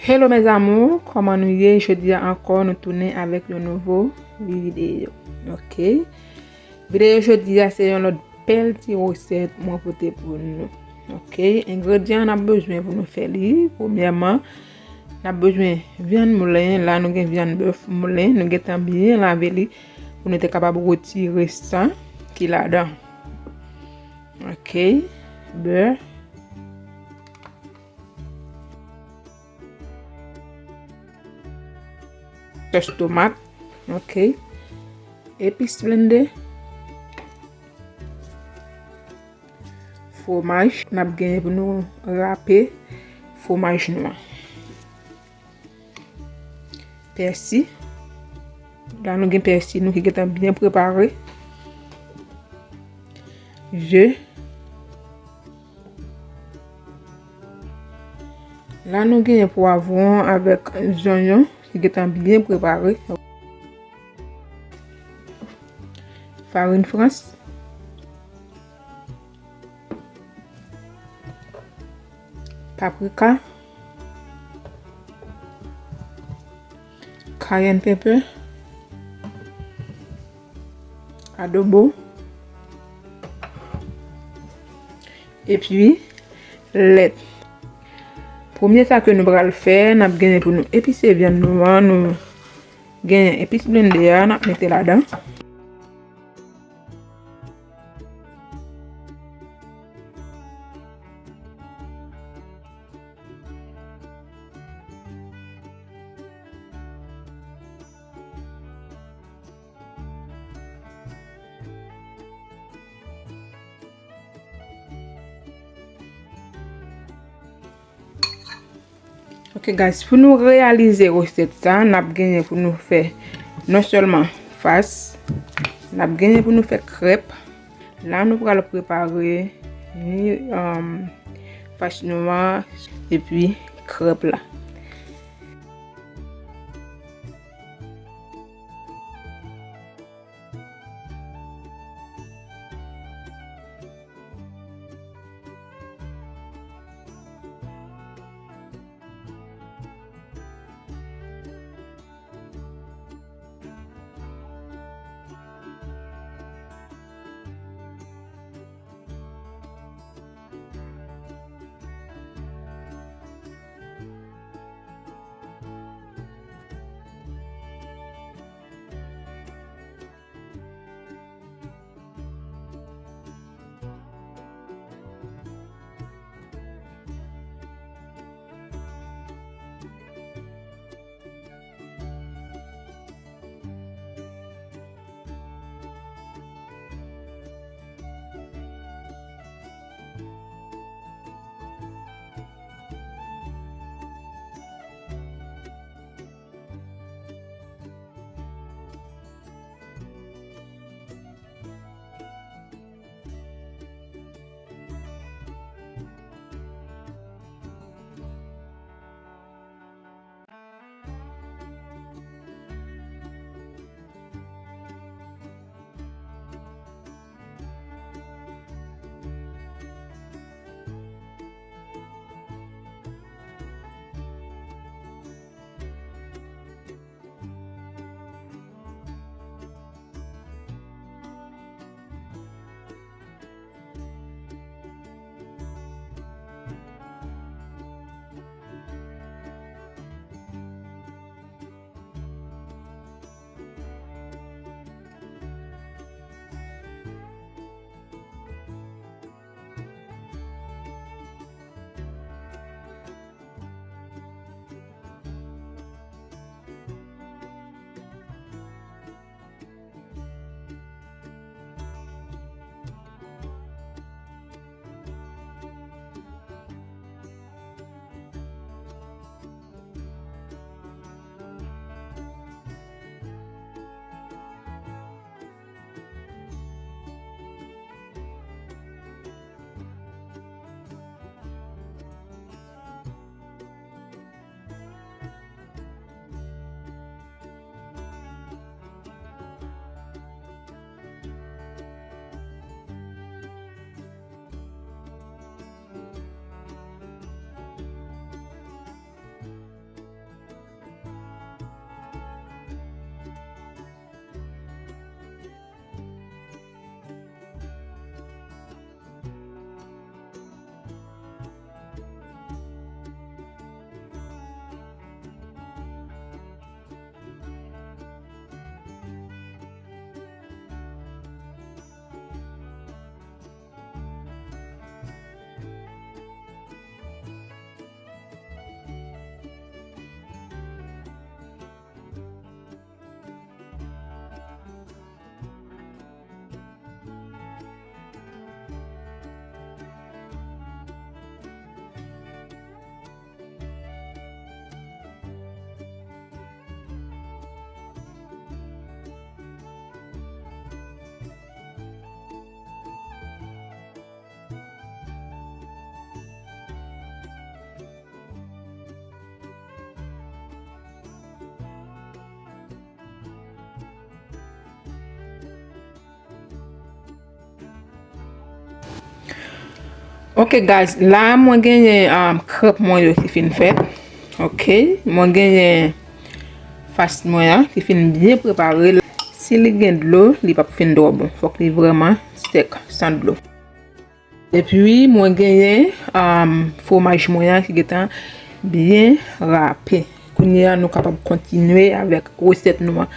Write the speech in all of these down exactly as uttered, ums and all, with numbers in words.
Hello mes amours, kòman nou ye? Jodi a ankò nou tounen avèk yon nouvo videyo. Ok. Videyo jodi a se yon lòt bèl ti resèt mwen pote pou nou. Ok. Engredyan n ap bezwen pou nou fè li. Premyèman, n ap bezwen vyann moulen. La nou gen vyann bèf moulen. Nou gentan byen lave li pou nou te kapab retire sa ki ladan. Ok. Bè. Sòs tomat. Ok. Epis blende. Fwomaj. N ap genyen pou nou rape fwomaj nou an. Pèsi. La nou gen pèsi nou ki gentan byen prepare. Ze. La nou genyen pwavwon avèk zonyon ki gentan byen prepare. Farin frans. Paprika. Cayenne pepper. Adobo. Epi lèt. Premye sa ke nou pral fè, n ap genyen pou nou epise vyann nou an, nou genyen epis blende a, n ap mete ladan. Ok guys, pou nou reyalize resèt sa, n ap genyen pou nou fè non sèlman fas, n ap genyen pou nou fè krèp. La nou pral prepare ni um, fas nou an epi krèp la. Ok guys, la mwen genyen um, krèp mwen yo ki fin fèt. Ok, mwen genyen fas mwen an ki fin byen prepare. Si li gen dlo, li p ap fin twò bon. Fòk li vrèman sèk, san dlo. Epi mwen genyen um, fwomaj mwen an ki gentan byen rape. Kounye a nou kapab kontinye avèk resèt nou an.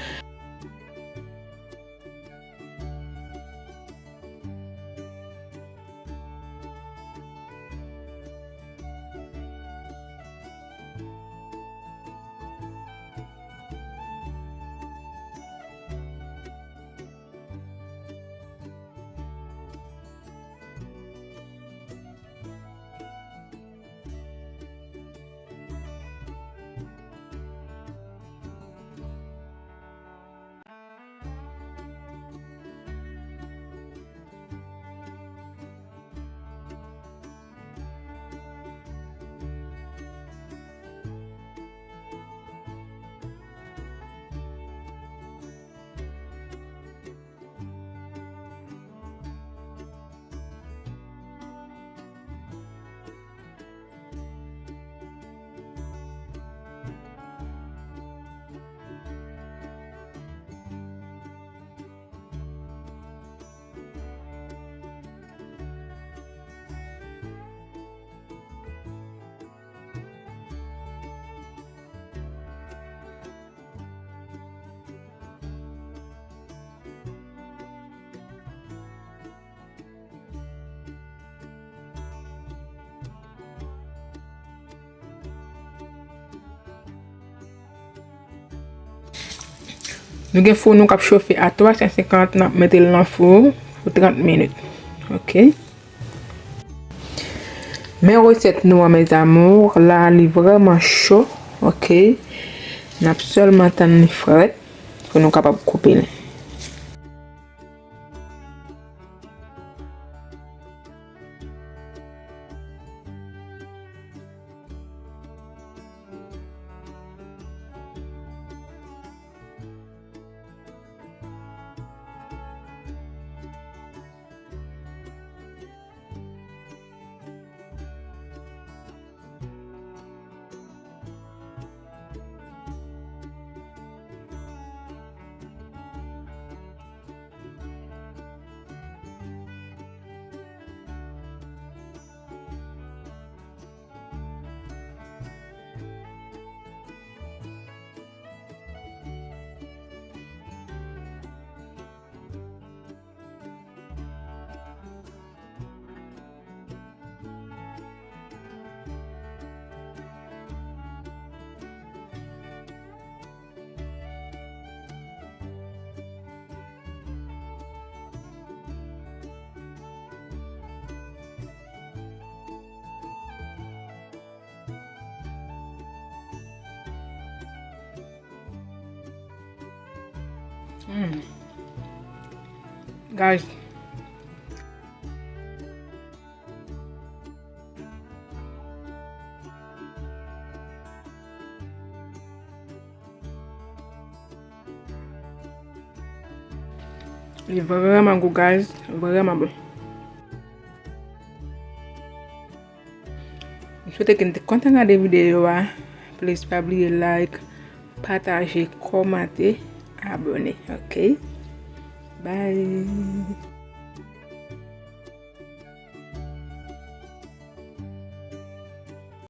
Nou gen fou nou k ap chofe a twa san senkant, n ap mete l nan fou pou trant minit. Ok. Men resèt nou an, mes amours, la li vrèman cho. Ok. N ap sèlman tann li frèt pou nou kapab koupe l. Mm. Guys. Li vrèman gou, guys, vrèman bon. M swete ke n te kontan gade videyo a. Please pa bliye like, pataje, kòmante, abòne, ok? Bye!